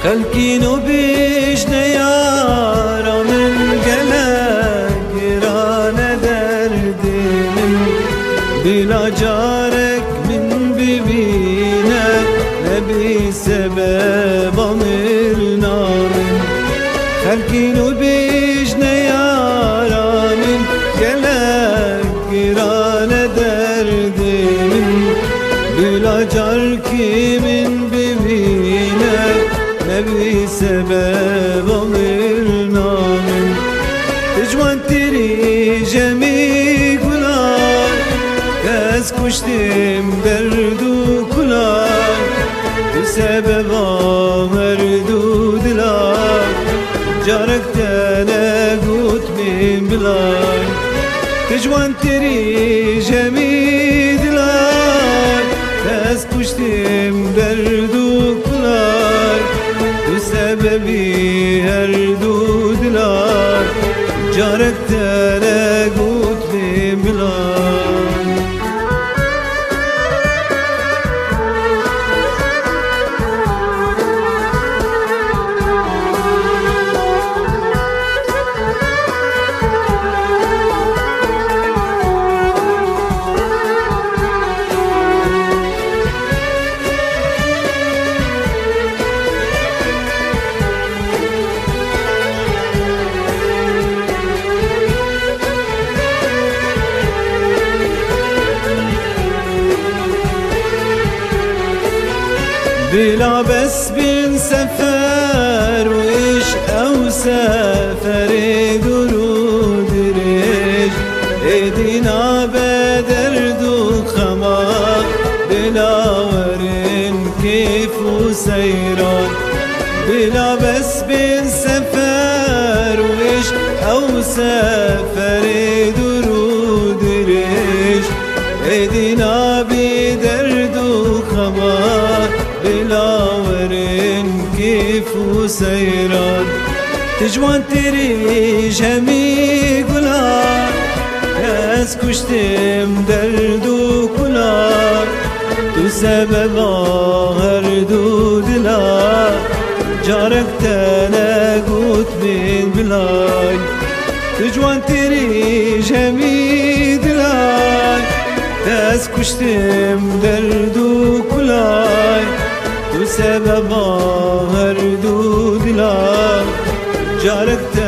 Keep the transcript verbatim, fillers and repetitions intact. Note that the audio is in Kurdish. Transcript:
Xelkîno bêjne yara min, gelek giran e derdê min. Bila carek min bibîne, nebî sebeba mirina min. Xelkîno bêjne yara min, gelek giran e derdê min. Bila carkî min bibîne, nebî sebeba mirina min. Ti ciwantirî jemî gulan, ez kuştim derd û kulan. Tu sebeba her du dilan, carek te negot min bilay. Ti ciwantirî jemî dilay, ez kuştim derd û kulay. Tu sebebî her du dilay, carek te negot min bilay. Bila bes bin sefer û îş, ew seferê dûr û dirêj, êdî nabe derd û xema, bila werin kêf û seyran. Bila bes bin sefer û îş, ew seferê dûr û dirêj, êdî nabî derd û xema, bila werin kêf û seyran. Ti ciwantirî jemî gulan, ez kuştim derd û kulan. Tu sebeba her du dila, carek te negot min bilay. Tu ciwantirî jemî dilay, ez kuştim derd û kulay. Tu sebeba her du dila, carek te